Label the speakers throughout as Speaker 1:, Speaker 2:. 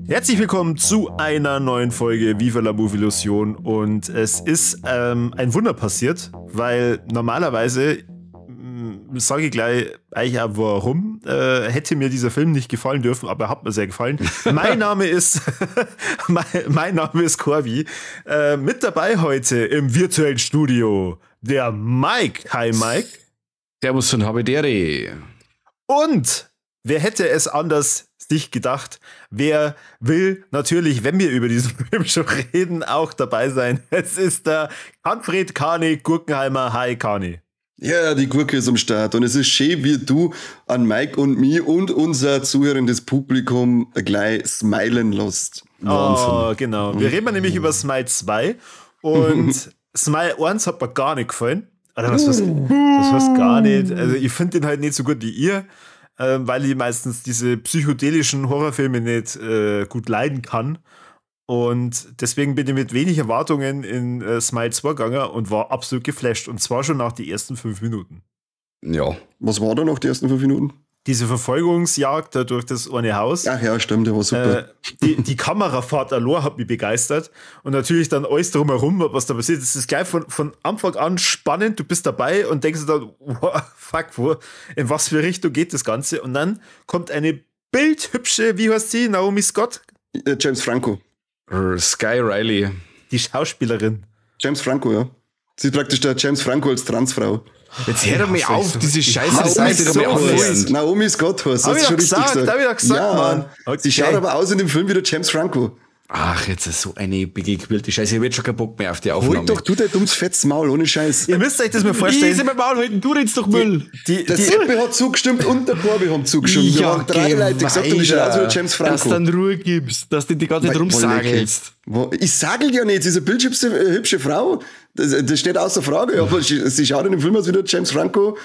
Speaker 1: Herzlich willkommen zu einer neuen Folge Viva la Movilusion und es ist ein Wunder passiert, weil normalerweise, sage ich gleich eigentlich auch warum, hätte mir dieser Film nicht gefallen dürfen, aber er hat mir sehr gefallen. Mein Name ist mein Name ist Corby. Mit dabei heute im virtuellen Studio der Mike. Hi Mike.
Speaker 2: Servus und Habidere.
Speaker 1: Und wer hätte es anders sich gedacht, wer will natürlich, wenn wir über diesen Film schon reden, auch dabei sein. Es ist der Manfred Kani Gurkenheimer. Hi Kani.
Speaker 3: Ja, die Gurke ist am Start und es ist schön, wie du an Mike und mich und unser zuhörendes Publikum gleich smilen lässt.
Speaker 1: Wahnsinn. Oh, genau. Wir reden nämlich über Smile 2 und Smile 1 hat mir gar nicht gefallen. Oder was heißt gar nicht? Also ich finde den halt nicht so gut wie ihr, weil ich meistens diese psychedelischen Horrorfilme nicht gut leiden kann. Und deswegen bin ich mit wenig Erwartungen in Smile 2 gegangen und war absolut geflasht. Und zwar schon nach den ersten 5 Minuten.
Speaker 3: Ja. Was war da noch die ersten 5 Minuten?
Speaker 1: Diese Verfolgungsjagd da durch das eine Haus.
Speaker 3: Ach ja, stimmt, der war super.
Speaker 1: Die Kamerafahrt allein hat mich begeistert. Und natürlich dann alles drumherum, was da passiert. Das ist gleich von Anfang an spannend. Du bist dabei und denkst dann, wow, fuck, in was für Richtung geht das Ganze? Und dann kommt eine bildhübsche, wie heißt sie? Naomi Scott?
Speaker 3: James Franco.
Speaker 2: Sky Riley.
Speaker 1: Die Schauspielerin.
Speaker 3: James Franco, ja. Sie ist praktisch der James Franco als Transfrau.
Speaker 2: Jetzt hör doch mal auf, diese Scheiße. Das
Speaker 3: Naomi Scott heißt.
Speaker 1: Hab ich doch gesagt, hab ich doch gesagt, ja, Mann.
Speaker 3: Okay. Sie schaut aber aus in dem Film wie der James Franco.
Speaker 2: Ach, jetzt ist so eine begequirlte Scheiße. Ich hab jetzt schon keinen Bock mehr auf die Aufnahme.
Speaker 3: Halt doch du dein dummes fettes Maul, ohne Scheiß.
Speaker 1: Ihr müsst euch das mal vorstellen.
Speaker 2: Ich mein Maul halten, du redest doch Müll.
Speaker 3: Der Seppe hat zugestimmt und der Corby haben zugestimmt.
Speaker 2: Ja,
Speaker 3: wir haben 3 Leute gesagt und ich schaue aus wie der James Franco.
Speaker 2: Dass du dann Ruhe gibst, dass du die ganze Zeit rumsagelst.
Speaker 3: Ich sagel ja nicht, sie ist eine bildschöne, hübsche Frau. Das steht außer Frage, aber sie schaut in dem Film aus wie der James Franco.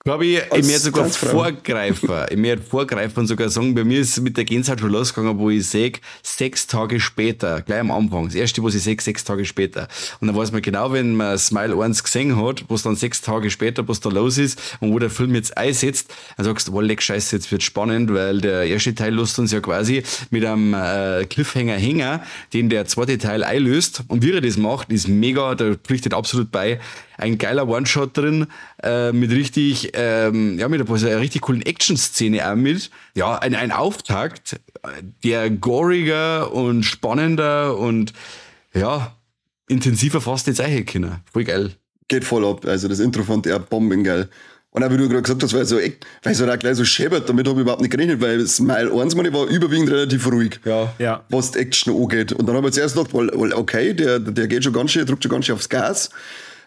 Speaker 2: Glaube ich, ich möchte sogar vorgreifen. Ich möchte vorgreifen und sogar sagen, bei mir ist mit der Gänsehaut schon losgegangen, wo ich sehe, 6 Tage später, gleich am Anfang, das erste, was ich sehe, 6 Tage später. Und dann weiß man genau, wenn man Smile 1 gesehen hat, was dann 6 Tage später, was da los ist und wo der Film jetzt einsetzt, dann sagst du, oh, leck Scheiße, jetzt wird spannend, weil der erste Teil lässt uns ja quasi mit einem Cliffhanger hängen, den der zweite Teil einlöst. Und wie er das macht, ist mega, da pflichtet absolut bei. Ein geiler One-Shot drin, mit richtig, ja, mit einer richtig coolen Action-Szene auch mit. Ja, ein Auftakt, der goriger und spannender und ja, intensiver fast jetzt auch können. Voll geil.
Speaker 3: Geht voll ab. Also das Intro fand ich auch bombengeil. Und auch wie du gerade gesagt hast, weil so, weil es halt auch gleich so scheppert, damit habe ich überhaupt nicht gerechnet, weil Smile 1 meine, war überwiegend relativ ruhig,
Speaker 2: ja.
Speaker 1: Ja.
Speaker 3: Was die Action angeht. Und dann habe ich zuerst gedacht, well, okay, der geht schon ganz schön, drückt schon ganz schön aufs Gas.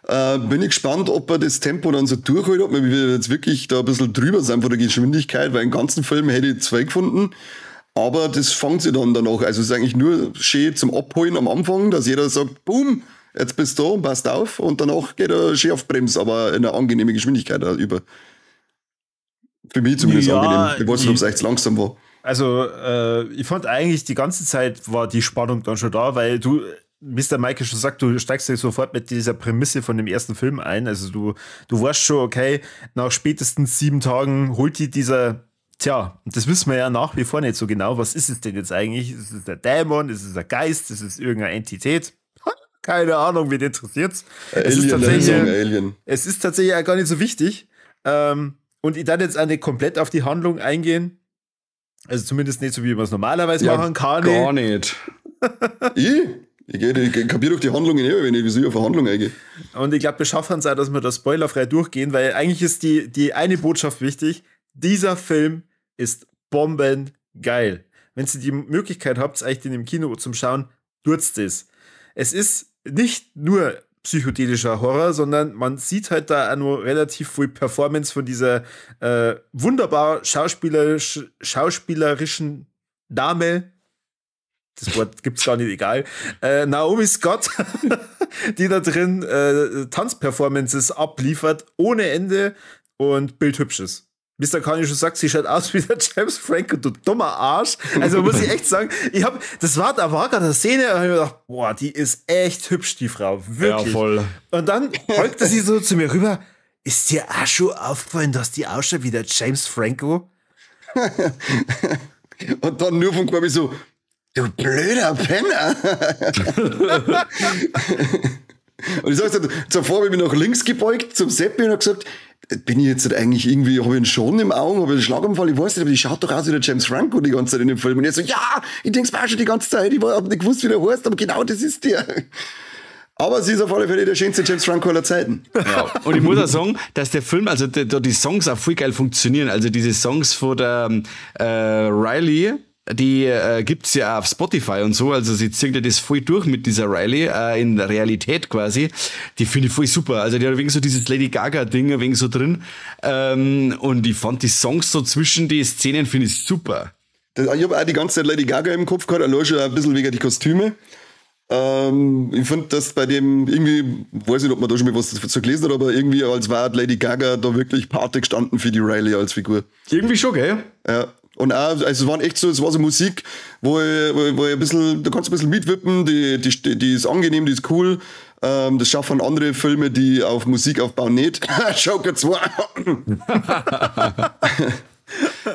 Speaker 3: Bin ich gespannt, ob er das Tempo dann so durchholt, ob wir jetzt wirklich da ein bisschen drüber sind von der Geschwindigkeit, weil im ganzen Film hätte ich 2 gefunden. Aber das fängt sich dann danach. Also es ist eigentlich nur schön zum Abholen am Anfang, dass jeder sagt, boom, jetzt bist du da und passt auf. Und danach geht er schön auf Bremse, aber in einer angenehmen Geschwindigkeit über. Für mich zumindest
Speaker 1: ja,
Speaker 3: angenehm. Ich weiß nicht, ob es echt langsam war.
Speaker 1: Also ich fand eigentlich, die ganze Zeit war die Spannung dann schon da, weil du, wie es der Maike schon sagt, du steigst ja sofort mit dieser Prämisse von dem ersten Film ein. Also du weißt schon, okay, nach spätestens 7 Tagen holt die dieser, tja, das wissen wir ja nach wie vor nicht so genau, was ist es denn jetzt eigentlich? Ist es der Dämon? Ist es der Geist? Ist es irgendeine Entität? Keine Ahnung, wen interessiert's? Es ist tatsächlich, es ist tatsächlich auch gar nicht so wichtig. Und ich darf jetzt auch nicht komplett auf die Handlung eingehen. Also zumindest nicht so, wie man es normalerweise machen kann.
Speaker 2: Gar nicht.
Speaker 3: Ich kapiere doch die Handlungen eh, wenn ich wieso auf eine Handlung eingehe.
Speaker 1: Und ich glaube, wir schaffen es auch, dass wir da spoilerfrei durchgehen, weil eigentlich ist die eine Botschaft wichtig. Dieser Film ist bombengeil. Wenn ihr die Möglichkeit habt, eigentlich den im Kino zum Schauen, tut's das. Es ist nicht nur psychedelischer Horror, sondern man sieht halt da auch nur relativ viel Performance von dieser wunderbar schauspielerischen Dame. Das Wort gibt's gar nicht, egal. Naomi Scott. Die da drin Tanzperformances abliefert, ohne Ende und bildhübsch ist. Mr. Kani schon sagt, sie schaut aus wie der James Franco, du dummer Arsch. Also muss ich echt sagen, da war gerade eine Szene, da hab ich mir gedacht, boah, die ist echt hübsch, die Frau. Wirklich.
Speaker 2: Ja, voll.
Speaker 1: Und dann beugte sie so zu mir rüber, ist dir auch schon aufgefallen, dass die ausschaut wie der James Franco?
Speaker 3: Und dann nur von Corby so, du blöder Penner. Und ich sag's dir, zuvor habe ich mich nach links gebeugt zum Seppi und hab gesagt, bin ich jetzt eigentlich irgendwie, habe ich einen Schon im Auge, habe ich einen Schlaganfall, ich weiß nicht, aber die schaut doch aus wie der James Franco die ganze Zeit in dem Film. Und er so, ja, ich denk's mir auch schon die ganze Zeit, ich hab nicht gewusst, wie der heißt, aber genau das ist der. Aber sie ist auf alle Fälle der schönste James Franco aller Zeiten.
Speaker 2: Ja. Und ich muss auch sagen, dass der Film, also da die Songs auch voll geil funktionieren. Also diese Songs von der Riley, die gibt's ja auch auf Spotify und so, also sie zieht ja das voll durch mit dieser Riley, in der Realität quasi. Die finde ich voll super. Also die hat wegen so dieses Lady Gaga-Ding ein wenig so drin. Und ich fand die Songs so zwischen die Szenen, finde ich super.
Speaker 3: Ich habe auch die ganze Zeit Lady Gaga im Kopf gehabt, allein schon ein bisschen wegen die Kostüme. Ich finde, dass bei dem irgendwie, weiß nicht, ob man da schon mal was dazu gelesen hat, aber irgendwie als war Lady Gaga da wirklich Pate gestanden für die Riley als Figur.
Speaker 2: Irgendwie schon, gell?
Speaker 3: Ja. Und auch, also es waren echt so, es war so Musik, wo ich ein bisschen, da kannst du ein bisschen mitwippen, die ist angenehm, die ist cool. Das schaffen andere Filme, die auf Musik aufbauen, nicht. Joker 2.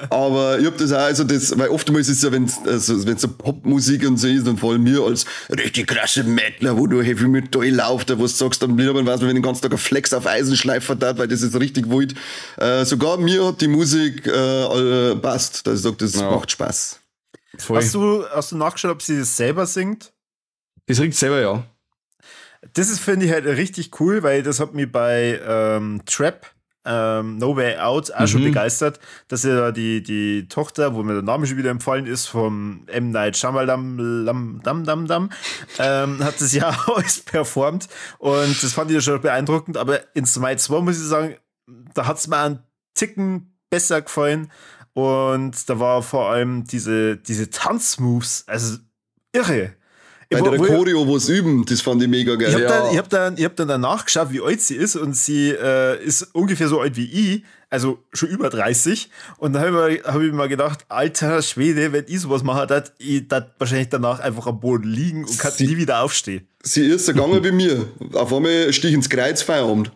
Speaker 3: Aber ich hab das auch, also das, weil oftmals ist es ja, wenn's so Popmusik und so ist, dann vor allem mir als richtig krasse Mettler, wo du Heavy Metal läuft, wo du sagst, dann weiß man, wenn den ganzen Tag ein Flex auf Eisen schleifen hat, weil das ist richtig wild. Sogar mir hat die Musik passt, dass ich sag, das macht Spaß.
Speaker 2: Voll.
Speaker 1: Hast du nachgeschaut, ob sie das selber singt?
Speaker 2: Die singt selber, ja.
Speaker 1: Das ist, finde ich, halt richtig cool, weil das hat mich bei Trap No Way Out auch schon begeistert, dass er da die Tochter, wo mir der Name schon wieder empfallen ist, vom M. Night Shyamalan Dam, hat das ja alles performt und das fand ich ja schon beeindruckend, aber in Smile 2 muss ich sagen, da hat es mir einen Ticken besser gefallen und da war vor allem diese Tanzmoves, also irre.
Speaker 3: Bei der Choreo, wo es üben, das fand ich mega geil.
Speaker 1: Ich hab dann danach geschaut, wie alt sie ist und sie ist ungefähr so alt wie ich, also schon über 30. Und da habe ich mir gedacht, alter Schwede, wenn ich sowas mache, dat ich dat wahrscheinlich danach einfach am Boden liegen und kann nie wieder aufstehen.
Speaker 3: Sie ist so gegangen wie mir. Auf einmal Stich ins Kreuz, Feierabend.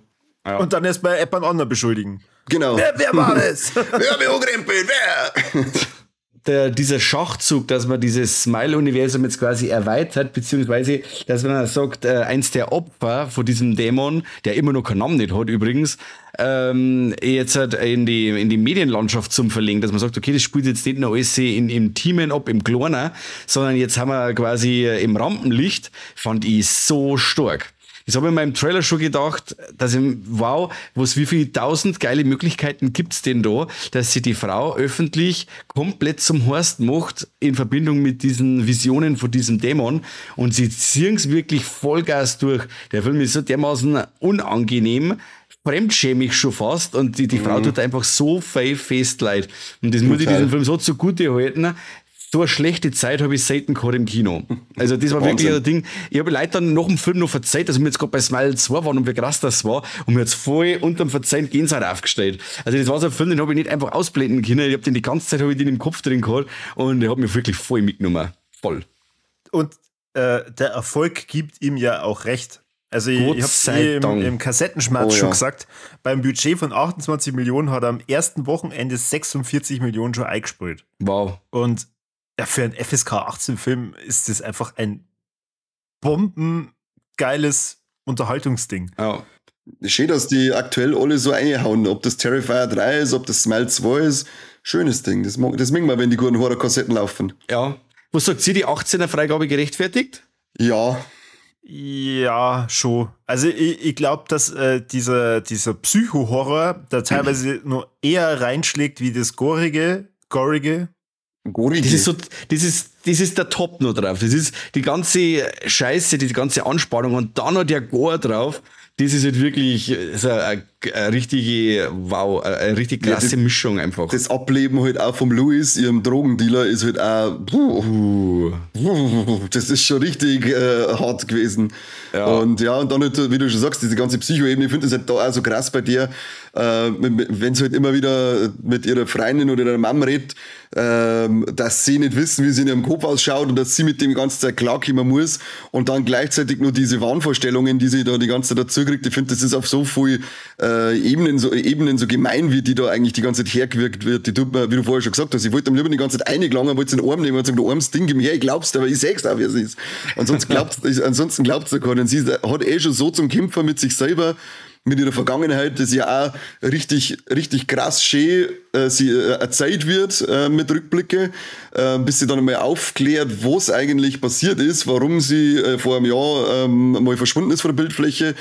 Speaker 2: Ja.
Speaker 1: Und dann erst mal jemand anderen beschuldigen.
Speaker 3: Genau.
Speaker 1: Wer war das?
Speaker 3: Wer hat mich angerempelt? Wer?
Speaker 2: Dieser Schachzug, dass man dieses Smile-Universum jetzt quasi erweitert, beziehungsweise, dass man sagt, eins der Opfer von diesem Dämon, der immer noch keinen Namen nicht hat übrigens, jetzt halt in die Medienlandschaft zum Verlegen, dass man sagt, okay, das spielt jetzt nicht nur alles im Teamen ab, im Kleinen, sondern jetzt haben wir quasi im Rampenlicht, fand ich so stark. Das habe ich mir im Trailer schon gedacht, dass ich, wow, wie viele tausend geile Möglichkeiten gibt's denn da, dass sie die Frau öffentlich komplett zum Horst macht, in Verbindung mit diesen Visionen von diesem Dämon. Und sie ziehen's wirklich Vollgas durch. Der Film ist so dermaßen unangenehm, fremdschämig schon fast, und die Frau tut einfach so viel fest leid. Und das muss ich diesem Film so zugute halten. So eine schlechte Zeit habe ich selten gehabt im Kino. Also das war wirklich ein Ding. Ich habe Leute dann nach dem Film noch verzeiht, dass wir jetzt gerade bei Smile 2 waren und wie krass das war. Und mir hat's voll unterm Verzeihen Gänsehaut aufgestellt. Also das war so ein Film, den habe ich nicht einfach ausblenden können. Ich habe den die ganze Zeit hab ich den im Kopf drin gehabt und der hat mich wirklich voll mitgenommen. Voll.
Speaker 1: Und der Erfolg gibt ihm ja auch recht. Also ich habe im Kassettenschmerz schon gesagt, beim Budget von 28 Millionen hat er am ersten Wochenende 46 Millionen schon eingespielt.
Speaker 2: Wow.
Speaker 1: Und ja, für einen FSK 18-Film ist das einfach ein bombengeiles Unterhaltungsding.
Speaker 2: Ja.
Speaker 3: Schön, dass die aktuell alle so reinhauen. Ob das Terrifier 3 ist, ob das Smile 2 ist. Schönes Ding. Das mögen wir, wenn die guten Horror-Kassetten laufen.
Speaker 2: Ja. Was sagt sie, die 18er-Freigabe gerechtfertigt?
Speaker 3: Ja.
Speaker 1: Ja, schon. Also ich glaube, dass dieser Psycho-Horror da teilweise nur eher reinschlägt wie das Gorige.
Speaker 2: Das ist so, das ist der Top noch drauf. Das ist die ganze Scheiße, die ganze Anspannung und dann noch der Gore drauf. Das ist halt wirklich so eine richtige, wow, eine richtig krasse Mischung einfach.
Speaker 3: Das Ableben halt auch vom Louis, ihrem Drogendealer, ist halt auch, das ist schon richtig hart gewesen. Ja. Und ja, und dann halt, wie du schon sagst, diese ganze Psycho-Ebene, ich finde das halt da auch so krass bei dir, wenn sie halt immer wieder mit ihrer Freundin oder ihrer Mom redet, dass sie nicht wissen, wie sie in ihrem Kopf ausschaut und dass sie mit dem die ganze Zeit klarkommen muss und dann gleichzeitig nur diese Wahnvorstellungen, die sie da die ganze Zeit dazu kriegt. Ich finde, das ist auf so viel Ebenen so gemein, wie die da eigentlich die ganze Zeit hergewirkt wird. Die tut mir, wie du vorher schon gesagt hast, ich wollte am liebsten die ganze Zeit reingelangen, wollte sie in den Arm nehmen und sagen, du armes Ding, gib mir her, ich glaub's dir, aber ich seh's auch, wie es ist. Ansonsten glaubt's ja keiner. Und sie hat eh schon so zum Kämpfen mit sich selber, mit ihrer Vergangenheit, das ja auch richtig, richtig krass schön sie erzählt wird mit Rückblicke, bis sie dann einmal aufklärt, was eigentlich passiert ist, warum sie vor einem Jahr mal verschwunden ist von der Bildfläche.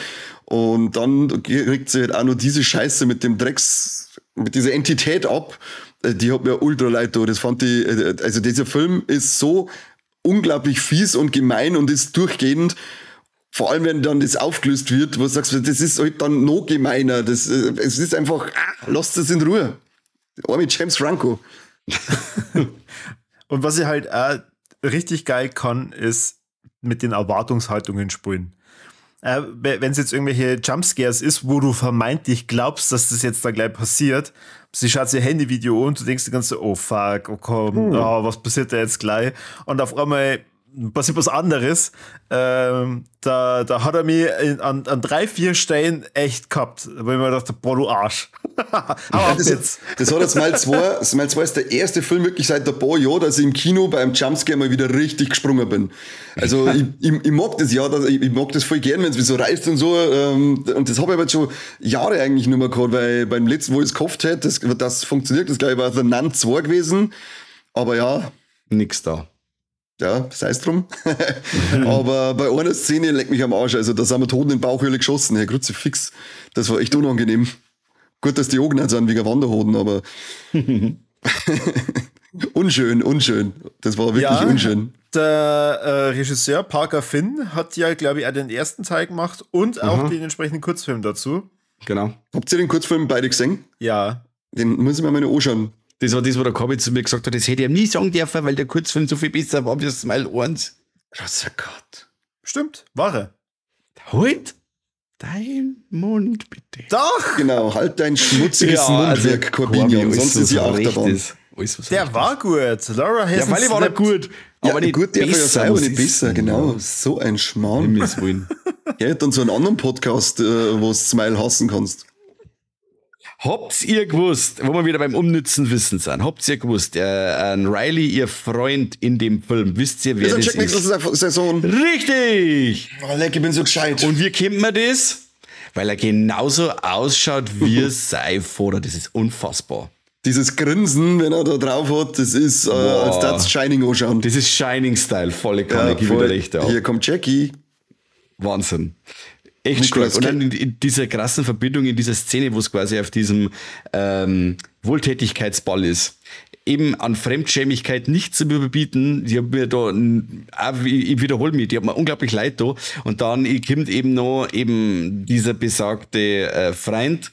Speaker 3: Und dann kriegt sie halt auch noch diese Scheiße mit dem Drecks, mit dieser Entität ab. Die hat mir ultra leid getan. Das fand ich, also dieser Film ist so unglaublich fies und gemein und ist durchgehend. Vor allem, wenn dann das aufgelöst wird, wo du sagst, das ist halt dann noch gemeiner. Das, es ist einfach, lasst es in Ruhe. Arme James Franco.
Speaker 1: Und was ich halt auch richtig geil kann, ist mit den Erwartungshaltungen spielen. Wenn es jetzt irgendwelche Jumpscares ist, wo du vermeintlich glaubst, dass das jetzt da gleich passiert, sie schaut ihr Handyvideo an und du denkst die ganze Zeit, oh fuck, oh komm, oh, was passiert da jetzt gleich? Und auf einmal passiert was anderes. Da hat er mich an 3, 4 Stellen echt gehabt, wo ich mir dachte, boah, du Arsch.
Speaker 3: Ja, das hat jetzt Smile 2, Smile 2 ist der erste Film wirklich seit ein paar Jahren, dass ich im Kino beim Jumpscare mal wieder richtig gesprungen bin. Also ich mag das ja, ich mag das voll gern, wenn es mich so reißt und so. Und das habe ich aber jetzt schon Jahre eigentlich nicht mehr gehabt, weil beim letzten, wo ich es gehofft hätte, das funktioniert, das glaube ich war The Nun 2 gewesen. Aber ja.
Speaker 2: Nix da.
Speaker 3: Ja, sei es drum. Aber bei einer Szene leckt mich am Arsch. Also da sind wir tot in den Bauchhöhle geschossen. Herr Kruzifix, das war echt unangenehm. Gut, dass die Augen nicht sind wegen Wanderhoden, aber unschön, unschön. Das war wirklich unschön.
Speaker 1: Der Regisseur Parker Finn hat ja, glaube ich, auch den ersten Teil gemacht und auch den entsprechenden Kurzfilm dazu.
Speaker 2: Genau.
Speaker 3: Habt ihr den Kurzfilm beide gesehen?
Speaker 1: Ja.
Speaker 3: Den muss ich mir mal noch anschauen.
Speaker 2: Das war das, wo der Corby zu mir gesagt hat, das hätte ich ihm nie sagen dürfen, weil der Kurzfilm so viel besser war wie das Smile 1.
Speaker 3: Oh Gott.
Speaker 1: Stimmt, war er.
Speaker 2: Halt dein Mund, bitte.
Speaker 1: Doch!
Speaker 3: Genau, halt dein schmutziges Mundwerk, Corbinian, sonst ist ja Achterbahn.
Speaker 1: Der war gut. Laura
Speaker 2: Hessen. Ja, weil ich war gut. Aber
Speaker 3: ja, nicht gut, der besser, war ja selber nicht besser, genau. So ein Schmarrn. Ja, dann so einen anderen Podcast, wo du Smile hassen kannst.
Speaker 2: Habt ihr gewusst, wo wir wieder beim unnützen Wissen sind, habt ihr gewusst, Riley, ihr Freund in dem Film, wisst ihr, wer das
Speaker 3: ist? Jack Nicholson, sein Sohn.
Speaker 2: Richtig!
Speaker 3: Oh, leck, ich bin so gescheit.
Speaker 2: Und wie kennt man das? Weil er genauso ausschaut wie sein Vater. Das ist unfassbar.
Speaker 3: Dieses Grinsen, wenn er da drauf hat, das ist, als das Shining anschauen.
Speaker 2: Das ist Shining-Style, volle Kanne, ja, voll. Recht,
Speaker 3: ja. Hier kommt Jackie.
Speaker 2: Wahnsinn. Echt stark. Und dann in dieser krassen Verbindung, in dieser Szene, wo es quasi auf diesem Wohltätigkeitsball ist, eben an Fremdschämigkeit nicht zu überbieten. Ich habe mir da, ich wiederhole mich, die hat mir unglaublich leid da. Und dann kommt eben noch eben dieser besagte Freund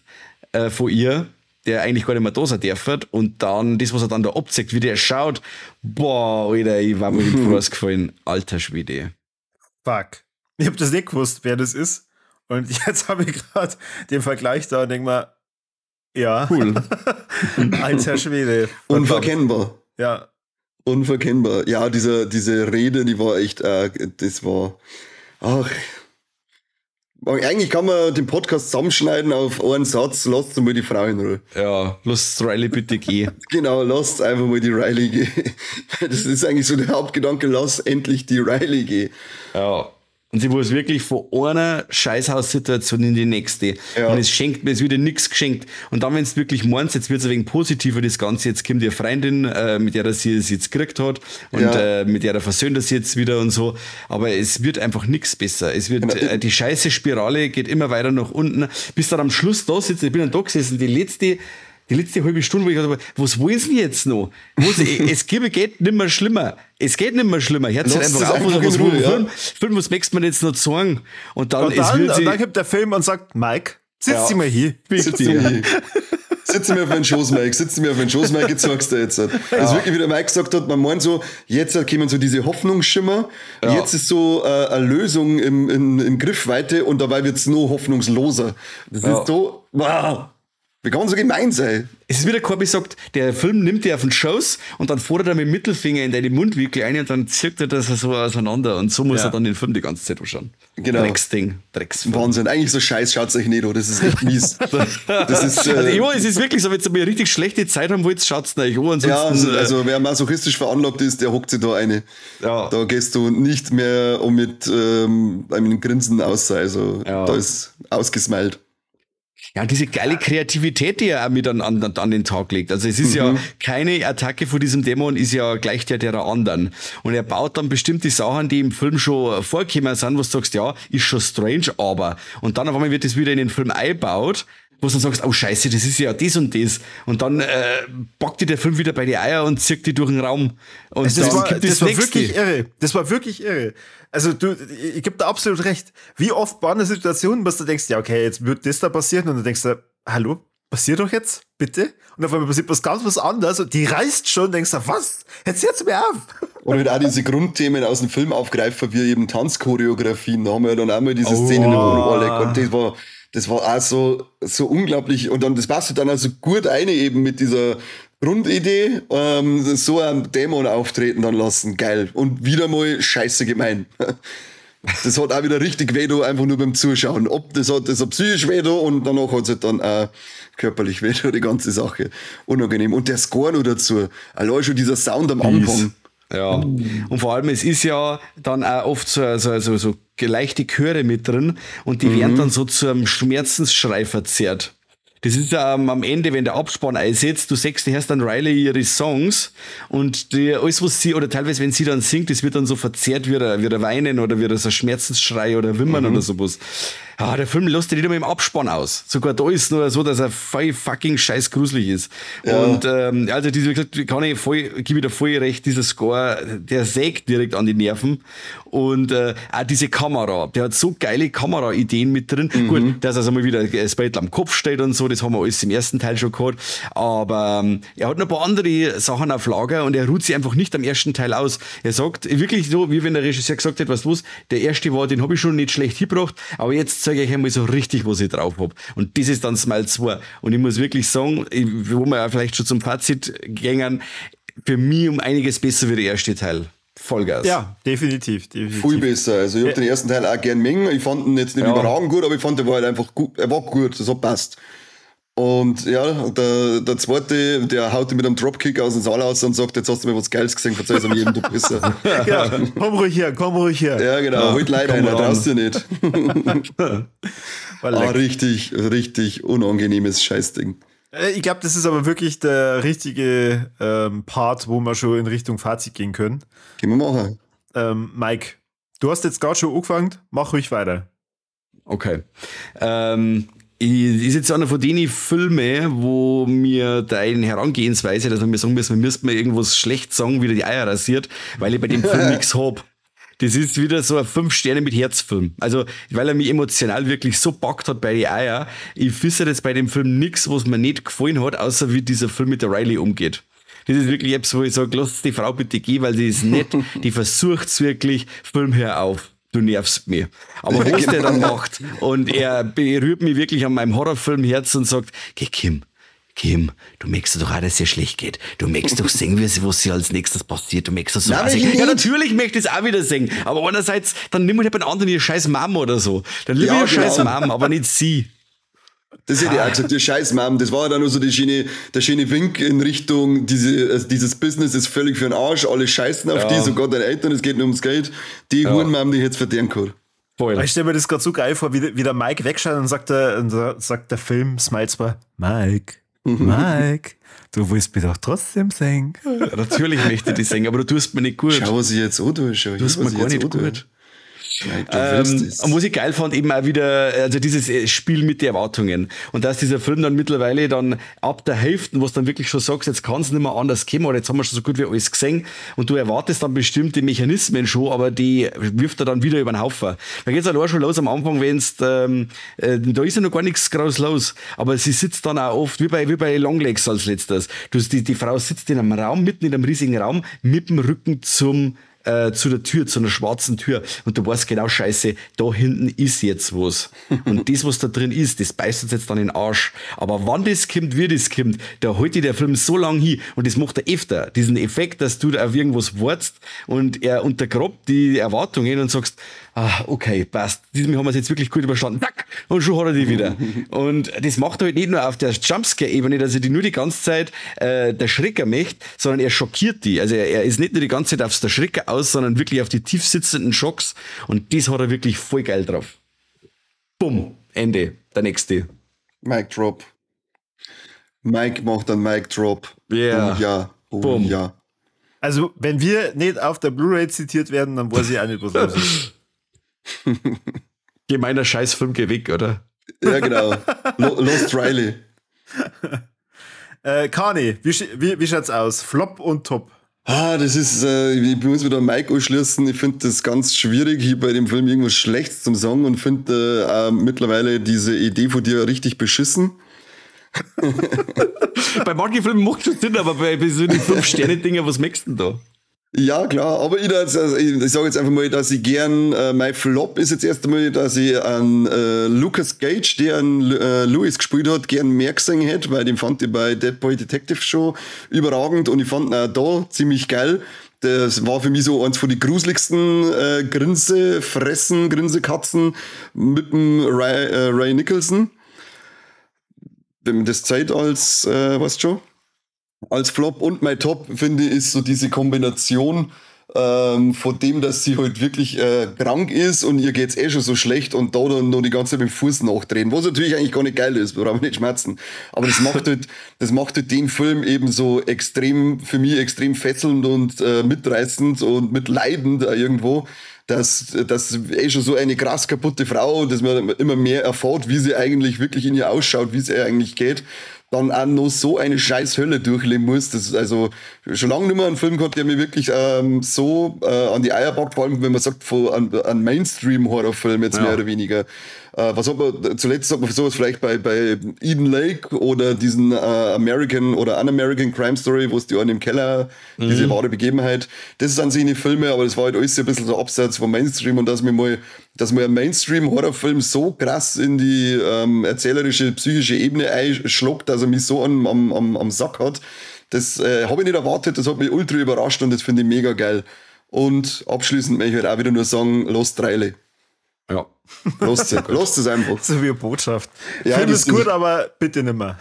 Speaker 2: von ihr, der eigentlich gar nicht mehr da sein darf. Und dann das, was er dann da abzeigt, wie der schaut, boah, Alter, ich war mir im Fuß gefallen. Alter Schwede.
Speaker 1: Fuck. Ich hab das nicht gewusst, wer das ist. Und jetzt habe ich gerade den Vergleich da und denke mal, ja.
Speaker 2: Cool.
Speaker 1: Alter Schwede.
Speaker 3: Unverkennbar.
Speaker 1: Ja.
Speaker 3: Unverkennbar. Ja, diese Rede, die war echt, das war, ach. Eigentlich kann man den Podcast zusammenschneiden auf einen Satz, lasst mal die Frau in Ruhe.
Speaker 2: Ja, lasst Riley bitte gehen.
Speaker 3: Genau, lasst einfach mal die Riley gehen. Das ist eigentlich so der Hauptgedanke, lass endlich die Riley gehen.
Speaker 2: Ja. Und sie muss wirklich von einer Scheißhaussituation in die nächste. Ja. Und es schenkt mir, es wird ihr nichts geschenkt. Und dann, wenn es wirklich meinst, jetzt wird es ein wenig positiver, das Ganze. Jetzt kommt ihre Freundin, mit der sie es jetzt gekriegt hat und ja. Mit der versöhnt er sie jetzt wieder und so. Aber es wird einfach nichts besser. Es wird, genau. Die scheiße Spirale geht immer weiter nach unten, bis dann am Schluss da sitzt. Ich bin dann da gesessen, die Die letzte halbe Stunde, wo ich gedacht habe, was wollen sie denn jetzt noch? Es geht nicht mehr schlimmer. Es geht nicht mehr schlimmer. Hört sich einfach auf, was Ruhe, ja. Film, was möchtest du mir jetzt noch sagen? Und dann,
Speaker 1: und dann kommt der Film und sagt, Mike, sitz dich mal hier.
Speaker 3: Bitte. Sitz mir auf den Schoß, Mike. Sitz mir auf den Schoß, Mike, jetzt sagst du jetzt. Das ist wirklich, wie der Mike gesagt hat, man meint so, jetzt kommen so diese Hoffnungsschimmer, jetzt ist so eine Lösung in Griffweite und dabei wird's noch hoffnungsloser. Das ist so, wow. Wie kann man so gemein sein?
Speaker 2: Es ist wie der Corby sagt, der Film nimmt dir auf den Schoß und dann fährt er mit dem Mittelfinger in deine Mundwinkel ein und dann zirkt er das so auseinander und so muss er dann den Film die ganze Zeit anschauen.
Speaker 3: Genau.
Speaker 2: Drecksding. Drecksfilm.
Speaker 3: Wahnsinn. Eigentlich so Scheiß schaut euch nicht an. Das ist echt mies. Das ist,
Speaker 2: also, ja, es ist wirklich so, wenn ihr eine richtig schlechte Zeit haben wollt, schaut's euch an.
Speaker 3: Ansonsten, ja, also wer masochistisch veranlagt ist, der hockt sich da eine. Ja. Da gehst du nicht mehr um mit einem Grinsen aus. Also da ist ausgesmiled.
Speaker 2: Ja, diese geile Kreativität, die er auch mit an den Tag legt. Also es ist ja keine Attacke von diesem Dämon, ist ja gleich der anderen. Und er baut dann bestimmte Sachen, die im Film schon vorgekommen sind, wo du sagst, ja, ist schon strange, aber. Und dann auf einmal wird das wieder in den Film eingebaut, wo du dann sagst, oh Scheiße, das ist ja das und das. Und dann packt dir der Film wieder bei die Eier und zirkt die durch den Raum. Und
Speaker 1: also das war wirklich irre. Das war wirklich irre. Also du, ich gebe da absolut recht. Wie oft war eine Situation, dass du denkst, ja okay, jetzt wird das da passieren und dann denkst du, hallo, passiert doch jetzt, bitte? Und auf einmal passiert was ganz was anderes und die reißt schon, denkst du, was? Jetzt hört's mir auf.
Speaker 3: Oder halt auch diese Grundthemen aus dem Film aufgreifen, wie eben Tanzchoreografien. Da haben wir ja dann auch mal diese Szenen, und das war auch so, so unglaublich. Und dann, das passt dann also gut ein eben mit dieser Grundidee, so einen Dämon auftreten dann lassen. Geil. Und wieder mal scheiße gemein. Das hat auch wieder richtig weh da, einfach nur beim Zuschauen. Ob das hat psychisch weh da und danach hat es halt dann auch körperlich weh da, die ganze Sache. Unangenehm. Und der Score noch dazu. Allein schon dieser Sound am Anfang.
Speaker 2: Ja, und vor allem, es ist ja dann auch oft so leichte Chöre mit drin und die werden dann so zu einem Schmerzensschrei verzerrt. Das ist ja am Ende, wenn der Abspann einsetzt, du siehst, du hörst dann Riley ihre Songs und die, alles, was sie, oder teilweise, wenn sie dann singt, das wird dann so verzerrt wie ein Weinen oder wie so ein Schmerzensschrei oder Wimmern oder sowas. Ah, der Film lässt dich nicht einmal im Abspann aus. Sogar da ist nur so, dass er voll fucking scheiß gruselig ist. Ja. Und also diese, wie gesagt, kann ich voll, gebe ich dir voll recht, dieser Score, der sägt direkt an die Nerven. Und auch diese Kamera, der hat so geile Kameraideen mit drin. Gut, dass er also mal wieder das Beitel am Kopf steht und so, das haben wir alles im ersten Teil schon gehabt. Aber er hat noch ein paar andere Sachen auf Lager und er ruht sich einfach nicht am ersten Teil aus. Er sagt wirklich so, wie wenn der Regisseur gesagt hat, weißt du was, der erste war, den habe ich schon nicht schlecht hingebracht, aber jetzt zeige ich einmal so richtig, was ich drauf hab. Und das ist dann Smile 2. Und ich muss wirklich sagen, wo wir auch vielleicht schon zum Fazit gängen, für mich um einiges besser wie der erste Teil. Vollgas.
Speaker 1: Ja, definitiv, definitiv.
Speaker 3: Viel besser. Also ich hab den ersten Teil auch gern mengen. Ich fand ihn jetzt nicht überragend gut, aber ich fand, der war halt einfach gut. Er war gut, das hat passt. Und ja, der zweite, der haut ihn mit einem Dropkick aus dem Saal aus und sagt, jetzt hast du mir was Geiles gesehen, verzeih's am jedem, du Pisser.
Speaker 1: Ja, komm ruhig her, komm ruhig her.
Speaker 3: Ja, genau, ja, holt Leute einer, traust du nicht. Richtig, richtig unangenehmes Scheißding.
Speaker 1: Ich glaube, das ist aber wirklich der richtige Part, wo wir schon in Richtung Fazit gehen können.
Speaker 3: Können wir machen.
Speaker 1: Mike, du hast jetzt gerade schon angefangen, mach ruhig weiter.
Speaker 2: Okay. Ist jetzt einer von den Filmen, wo mir deine Herangehensweise, dass wir sagen müssen, wir müssten mir irgendwas schlecht sagen, wieder die Eier rasiert, weil ich bei dem Film nichts hab. Das ist wieder so ein 5 Sterne mit Herzfilm. Also, weil er mich emotional wirklich so packt hat bei die Eier. Ich finde jetzt bei dem Film nichts, was mir nicht gefallen hat, außer wie dieser Film mit der Riley umgeht. Das ist wirklich etwas, wo ich sage, lass die Frau bitte gehen, weil sie ist nett, die versucht's wirklich, Film, hör auf. Du nervst mich. Aber was der dann macht, und er berührt mich wirklich an meinem Horrorfilmherz und sagt, geh Kim, du möchtest doch auch, dass es ihr schlecht geht. Du möchtest doch sehen, was sie als nächstes passiert. Du möchtest doch so. Nein, ja, natürlich möchte ich es auch wieder sehen. Aber einerseits, dann nimm halt bei den anderen ihr scheiß Mom oder so. Dann nimm ihr scheiß Mom, aber nicht sie.
Speaker 3: Das hätte ich auch gesagt, die scheiß Mom. Das war dann nur so der schöne Wink in Richtung, dieses Business ist völlig für den Arsch, alle scheißen auf die, sogar deine Eltern, es geht nur ums Geld. Die ja. Hurenmam, die hätte es verdient gehabt.
Speaker 1: Voll. Ich stelle mir das gerade so geil vor, wie der Mike wegschaut und sagt der Film, Smile zwar, Mike, Mike, du willst mich doch trotzdem singen.
Speaker 2: Ja, natürlich möchte ich dich singen, aber du tust mir nicht gut.
Speaker 3: Schau, was ich jetzt auch tue. Schau,
Speaker 2: du tust mir gar nicht gut. Und was ich geil fand, eben auch wieder, also dieses Spiel mit den Erwartungen. Und dass dieser Film dann mittlerweile dann ab der Hälfte, wo du dann wirklich schon sagst, jetzt kann es nicht mehr anders kommen, oder jetzt haben wir schon so gut wie alles gesehen, und du erwartest dann bestimmte Mechanismen schon, aber die wirft er dann wieder über den Haufen. Da geht's halt auch schon los am Anfang, wenn's, da ist ja noch gar nichts groß los, aber sie sitzt dann auch oft, wie bei Longlegs als letztes. Die Frau sitzt in einem Raum, mitten in einem riesigen Raum, mit dem Rücken zu der Tür, zu einer schwarzen Tür. Und du weißt genau, scheiße, da hinten ist jetzt was. Und das, was da drin ist, das beißt uns jetzt dann in den Arsch. Aber wann das kommt, wie das kommt, da holt dir der Film so lange hin. Und das macht er öfter. Diesen Effekt, dass du da auf irgendwas wartest und er untergrabt die Erwartungen und sagst, ah, okay, passt. Diesmal haben wir es jetzt wirklich gut überstanden. Zack! Und schon hat er die wieder. Und das macht er halt nicht nur auf der Jumpscare-Ebene, dass er die nur die ganze Zeit der Schrecker möchte, sondern er schockiert die. Also er ist nicht nur die ganze Zeit aufs der Schrecker aus, sondern wirklich auf die tief sitzenden Schocks. Und das hat er wirklich voll geil drauf. Bumm. Ende. Der nächste.
Speaker 3: Mic Drop. Mike macht einen Mic Drop.
Speaker 2: Yeah.
Speaker 3: Oh ja. Oh
Speaker 2: Bumm.
Speaker 3: Ja.
Speaker 1: Also, wenn wir nicht auf der Blu-ray zitiert werden, dann weiß ich auch nicht, was los ist.
Speaker 2: Gemeiner Scheißfilm, geh weg, oder?
Speaker 3: Ja, genau. Lost Riley.
Speaker 1: Kani, wie schaut's aus? Flop und Top?
Speaker 3: Ah, das ist, ich muss wieder Mike anschließen. Ich finde das ganz schwierig, hier bei dem Film irgendwas Schlechtes zu sagen, und finde mittlerweile diese Idee von dir richtig beschissen.
Speaker 2: Bei manchen Filmen macht schon Sinn, aber bei so den 5-Sterne-Dinger, was möchtest du denn da?
Speaker 3: Ja, klar, aber ich sage jetzt einfach mal, dass ich gern, mein Flop ist jetzt erst einmal, dass ich an Lucas Gage, der an Lewis gespielt hat, gern mehr gesehen hätte, weil den fand ich bei Dead Boy Detective schon überragend und ich fand ihn auch da ziemlich geil. Das war für mich so eins von den gruseligsten Grinsefressen, Grinsekatzen mit dem Ray Nicholson. Wenn man das Zeit als, weißt du schon? Als Flop. Und mein Top, finde ich, ist so diese Kombination von dem, dass sie halt wirklich krank ist und ihr geht's eh schon so schlecht und da dann noch die ganze Zeit mit dem Fuß nachdrehen, was natürlich eigentlich gar nicht geil ist, brauchen wir nicht schmerzen. Aber das macht halt, das macht halt den Film eben so extrem, für mich extrem fesselnd und mitreißend und mitleidend irgendwo, dass eh schon so eine krass kaputte Frau, dass man immer mehr erfährt, wie sie eigentlich wirklich in ihr ausschaut, wie es ihr eigentlich geht, dann auch noch so eine scheiß Hölle durchleben muss. Das ist also schon lange nicht mehr einen Film gehabt, der mir wirklich so an die Eier packt, vor allem wenn man sagt, an Mainstream-Horrorfilm jetzt mehr oder weniger. Was hat man, zuletzt hat man sowas vielleicht bei Eden Lake oder diesen American oder Un-American Crime Story, wo es die einen im Keller, diese wahre Begebenheit. Das sind seine Filme, aber das war halt alles so ein bisschen so abseits vom Mainstream, und dass mir mal ein Mainstream-Horrorfilm so krass in die erzählerische, psychische Ebene einschlägt, dass er mich so am Sack hat, das habe ich nicht erwartet, das hat mich ultra überrascht und das finde ich mega geil. Und abschließend möchte ich halt auch wieder nur sagen, Lost Riley.
Speaker 2: Ja.
Speaker 3: Lasst es einfach.
Speaker 1: So wie eine Botschaft.
Speaker 3: Ja,
Speaker 1: Film ist gut, aber bitte nimmer.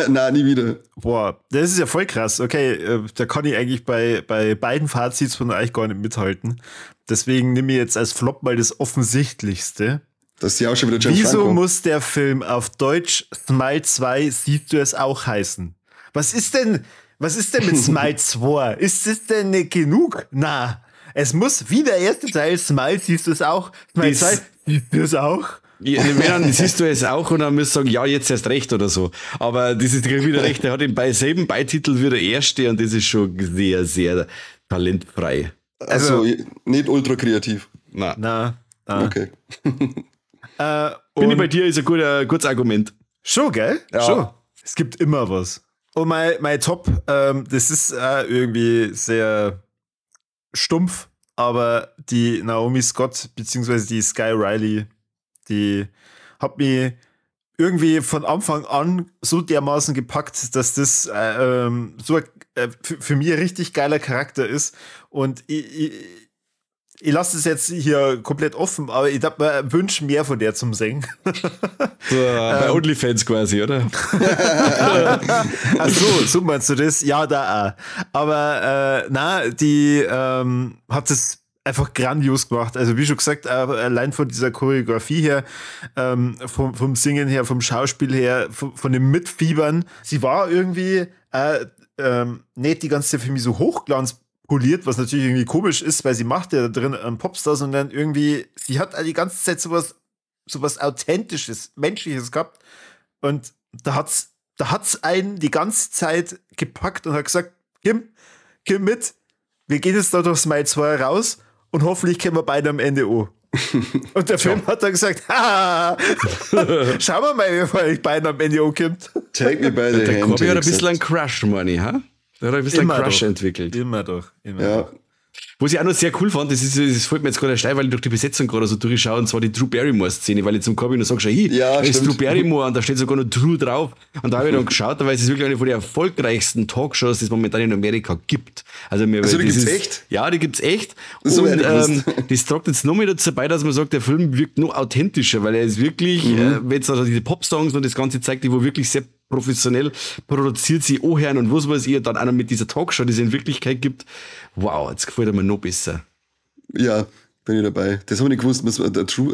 Speaker 3: Nein, nie wieder.
Speaker 1: Boah, das ist ja voll krass. Okay, da kann ich eigentlich bei beiden Fazits von euch gar nicht mithalten. Deswegen nehme ich jetzt als Flop mal das Offensichtlichste.
Speaker 3: Das ist ja auch schon wieder James
Speaker 1: Wieso
Speaker 3: Franco.
Speaker 1: Muss der Film auf Deutsch Smile 2 siehst du es auch heißen? Was ist denn mit Smile 2? Ist das denn nicht genug? Na. Es muss wie der erste Teil, Smile, siehst du es auch? Smile 2, siehst du es auch?
Speaker 2: Ja, wenn dann siehst du es auch und dann müsst du sagen, ja, jetzt erst recht oder so. Aber das ist wieder recht, der hat den selben Beititel wie der erste und das ist schon sehr, sehr talentfrei.
Speaker 3: Also nicht ultra kreativ.
Speaker 2: Nein.
Speaker 1: Na.
Speaker 3: Okay.
Speaker 2: Bin ich bei dir, ist ein gutes Argument.
Speaker 1: Schon, gell?
Speaker 2: Ja.
Speaker 1: Schon. Es gibt immer was. Und mein Top, das ist irgendwie sehr stumpf, aber die Naomi Scott beziehungsweise die Sky Riley, die hat mich irgendwie von Anfang an so dermaßen gepackt, dass das so für mich ein richtig geiler Charakter ist. Und ich lasse es jetzt hier komplett offen, aber ich darf mir wünschen, mehr von der zum Singen.
Speaker 2: So, bei OnlyFans quasi, oder?
Speaker 1: Ach so, so meinst du das? Ja, da auch. Aber na, die hat das einfach grandios gemacht. Also wie schon gesagt, allein von dieser Choreografie her, vom Singen her, vom Schauspiel her, von dem Mitfiebern. Sie war irgendwie nicht die ganze Zeit für mich so hochglanz poliert, was natürlich irgendwie komisch ist, weil sie macht ja da drin einen Popstar, sondern irgendwie, sie hat die ganze Zeit sowas Authentisches, Menschliches gehabt und da hat's einen die ganze Zeit gepackt und hat gesagt, Kim, komm mit, wir gehen jetzt da durch Smile 2 raus und hoffentlich kommen wir beide am Ende an. Und der Film hat dann gesagt, haha, schauen wir mal, wie wir beiden am Ende ankommt.
Speaker 3: Take me by the hand.
Speaker 2: Der Corby hat ein bisschen einen Crush, meine ich, ha? Der hat ein bisschen einen Crush entwickelt.
Speaker 1: Immer doch. Immer doch.
Speaker 2: Was ich auch noch sehr cool fand, das fällt mir jetzt gerade steil, weil ich durch die Besetzung gerade so durchschaue, und zwar die Drew Barrymore-Szene, weil ich zum Corby noch sage, schau, ja, da ist Drew Barrymore und da steht sogar noch Drew drauf. Und da habe ich dann geschaut, weil es ist wirklich eine von den erfolgreichsten Talkshows, die es momentan in Amerika gibt. Also die
Speaker 3: gibt's echt?
Speaker 2: Ja, die gibt's echt. Das und das tragt jetzt noch mehr dazu bei, dass man sagt, der Film wirkt noch authentischer, weil er ist wirklich, wenn es also diese Pop-Songs und das Ganze zeigt, die wo wirklich sehr professionell produziert sie anhören und was weiß ich, dann auch noch mit dieser Talkshow, die es in Wirklichkeit gibt. Wow, jetzt gefällt er mir noch besser.
Speaker 3: Ja, bin ich dabei. Das habe ich nicht gewusst,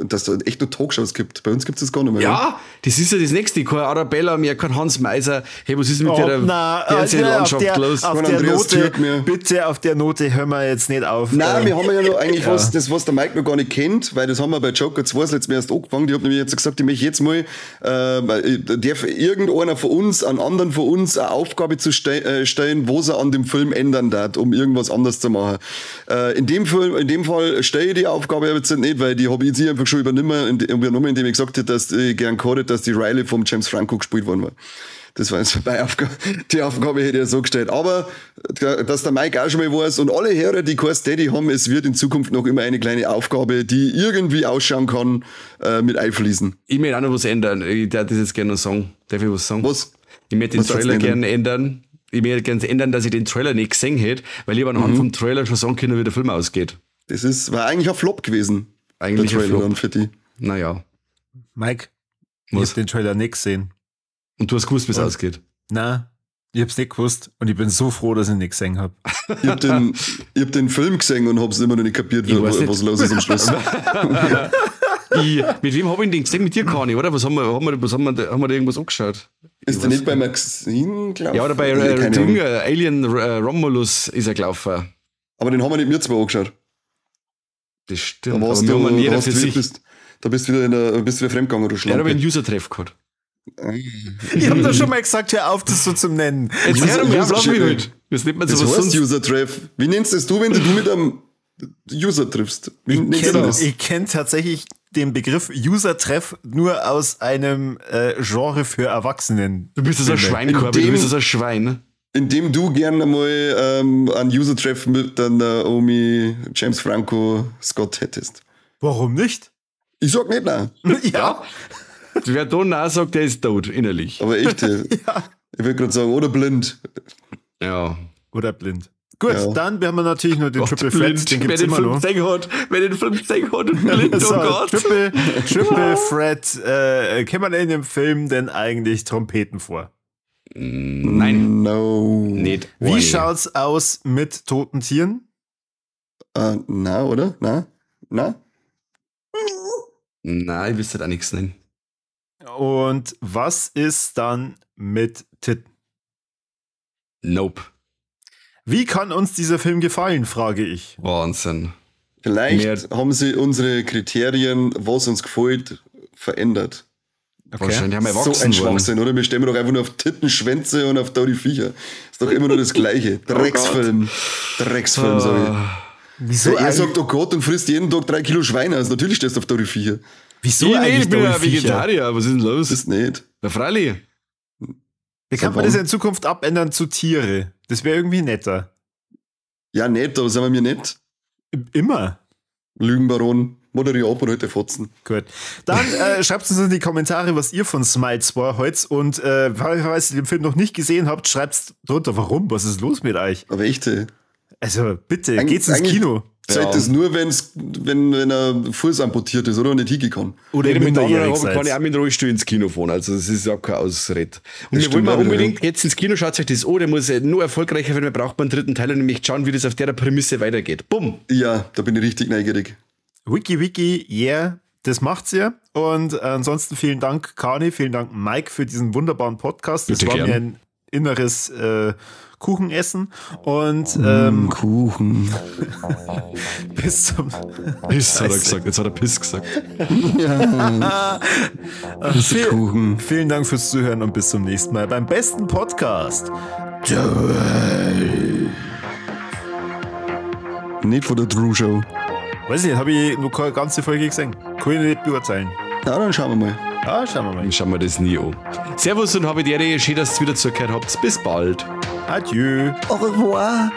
Speaker 3: dass da echt nur Talkshows gibt. Bei uns gibt es das gar nicht mehr.
Speaker 2: Ja, oder? Das ist ja das Nächste. Kein Arabella mehr, kein Hans Meiser. Hey, was ist mit der Fernsehlandschaft los?
Speaker 1: Auf der Note, bitte, auf der Note hören wir jetzt nicht auf.
Speaker 3: Nein, wir haben ja noch eigentlich was, das, was der Mike noch gar nicht kennt, weil das haben wir bei Joker 2 das letzte Mal erst angefangen. Ich habe nämlich jetzt gesagt, ich möchte jetzt mal, darf irgendeiner von uns, einen anderen von uns, eine Aufgabe zu stellen, wo sie an dem Film ändern darf, um irgendwas anders zu machen. In dem Fall stelle ich die Aufgabe jetzt nicht, weil die habe ich jetzt einfach schon übernommen, indem ich gesagt habe, dass ich gern gehabt, dass die Riley vom James Franco gespielt worden war. Das war jetzt meine Aufgabe. Die Aufgabe hätte ich ja so gestellt. Aber, dass der Mike auch schon mal weiß und alle Hörer, die kein Steady haben, es wird in Zukunft noch immer eine kleine Aufgabe, die irgendwie ausschauen kann, mit einfließen.
Speaker 2: Ich möchte auch noch was ändern. Ich darf das jetzt gerne noch sagen. Darf ich was sagen?
Speaker 3: Was?
Speaker 2: Ich möchte den Trailer gerne ändern. Ich möchte gerne ändern, dass ich den Trailer nicht gesehen hätte, weil ich anhand vom Trailer schon sagen können, wie der Film ausgeht.
Speaker 3: Das war eigentlich ein Flop gewesen.
Speaker 2: Eigentlich
Speaker 3: der Trailer
Speaker 2: ein Flop.
Speaker 3: Dann für die.
Speaker 2: Naja.
Speaker 1: Mike, ich hab den Trailer nicht gesehen.
Speaker 2: Und du hast gewusst, wie es ausgeht?
Speaker 1: Nein, ich hab's nicht gewusst und ich bin so froh, dass ich nicht gesehen hab.
Speaker 3: Ich hab den Film gesehen und hab's immer noch nicht kapiert, was los ist am Schluss.
Speaker 2: Mit wem hab ich den gesehen? Mit dir, Kani, oder? Was haben wir da irgendwas angeschaut?
Speaker 3: Ist der nicht bei Maxine gelaufen?
Speaker 2: Ja, oder bei Alien Romulus ist er gelaufen.
Speaker 3: Aber den haben wir nicht mir zwei angeschaut.
Speaker 2: Das stimmt.
Speaker 3: Da warst du, jeder für sich. Da bist du wieder fremdgegangen, du Schlampe.
Speaker 2: Ja, da habe ich einen User-Treff gehabt.
Speaker 1: Ich hab doch schon mal gesagt, hör auf, das so zu nennen.
Speaker 2: Jetzt hör doch mal auf, das nennt man sowas
Speaker 3: sonst. User-Treff. Wie nennst das du, wenn du mit einem User triffst? Wie nennst du das?
Speaker 1: Ich kenne tatsächlich den Begriff User-Treff nur aus einem Genre für Erwachsenen.
Speaker 2: Du bist so ein Schwein, Corby, du bist so ein Schwein.
Speaker 3: Indem du gerne mal einen User-Treff mit der Naomi, James Franco, Scott hättest.
Speaker 1: Warum nicht?
Speaker 3: Ich sag nicht nein.
Speaker 2: Ja. Wer da nein sagt, der ist tot, innerlich.
Speaker 3: Aber echt, ja. Ich würde gerade sagen, oder blind.
Speaker 2: Ja.
Speaker 1: Oder blind. Gut, ja. Dann haben wir natürlich nur den Triple Threat, den gibt's immer noch.
Speaker 2: Wer den Film gesehen hat und blind, oh Gott.
Speaker 1: Triple Threat, kennt man in dem Film denn eigentlich Trompeten vor?
Speaker 2: Nein.
Speaker 3: No.
Speaker 2: Nicht.
Speaker 1: Wie schaut's aus mit toten Tieren?
Speaker 3: Na, oder? Na? Na?
Speaker 2: Nein, ich wüsste halt auch nichts nennen.
Speaker 1: Und was ist dann mit Titten?
Speaker 2: Nope.
Speaker 1: Wie kann uns dieser Film gefallen, frage ich.
Speaker 2: Wahnsinn.
Speaker 3: Vielleicht haben sie unsere Kriterien, was uns gefällt, verändert.
Speaker 2: Okay. Wahrscheinlich haben wir erwachsen
Speaker 3: so ein Schwachsinn, oder? Wir stehen doch einfach nur auf Titten, Schwänze und auf Dodi Viecher. Ist doch immer nur das Gleiche. Drecksfilm. Drecksfilm, sag ich.
Speaker 1: Wieso?
Speaker 3: Er sagt, oh Gott, und frisst jeden Tag 3 Kilo Schweine. Also natürlich stehst du auf Dodi Viecher.
Speaker 1: Wieso eigentlich?
Speaker 2: Ich bin ja Vegetarier. Was ist denn los?
Speaker 3: Das ist nicht.
Speaker 2: Na, freilich.
Speaker 1: Wie kann man das in Zukunft abändern zu Tiere? Das wäre irgendwie netter.
Speaker 3: Ja, nett, aber sind wir mir nett?
Speaker 1: Immer.
Speaker 3: Lügenbaron. Moderier ab und heute Fotzen.
Speaker 1: Gut. Dann schreibt uns in die Kommentare, was ihr von Smile 2 heute und falls ihr den Film noch nicht gesehen habt, schreibt drunter, warum, was ist los mit euch?
Speaker 3: Aber echt, ey.
Speaker 1: Also bitte, geht's ins Kino.
Speaker 3: Zeigt das nur, wenn er Fuß amputiert ist, oder? Und nicht hingehen kann.
Speaker 2: Oder mit minderjährig kann ich auch mit dem Rollstuhl ins Kino fahren. Also das ist auch keine Ausrede. Und wir wollen mal unbedingt jetzt ins Kino, schaut euch das an, der muss nur erfolgreicher werden, wir brauchen einen dritten Teil und nämlich schauen, wie das auf der Prämisse weitergeht. Bumm!
Speaker 3: Ja, da bin ich richtig neugierig.
Speaker 1: Wiki, Wiki, yeah, das macht's ihr. Und ansonsten vielen Dank, Kani, vielen Dank, Mike, für diesen wunderbaren Podcast. Das war mir ein inneres Kuchen essen und
Speaker 3: Kuchen.
Speaker 1: Bis zum
Speaker 2: Piss hat er gesagt. Jetzt hat er Piss gesagt.
Speaker 3: Ja. Kuchen.
Speaker 1: Vielen Dank fürs Zuhören und bis zum nächsten Mal beim besten Podcast.
Speaker 3: Nicht von der Drew Show.
Speaker 1: Weiß nicht, habe ich noch keine ganze Folge gesehen. Kann ich nicht beurteilen.
Speaker 3: Na, dann schauen wir mal.
Speaker 1: Ja, schauen wir mal.
Speaker 2: Dann schauen wir das nie an. Servus und habe die Ehre. Schön, dass ihr wieder zugehört habt. Bis bald.
Speaker 1: Adieu.
Speaker 3: Au revoir.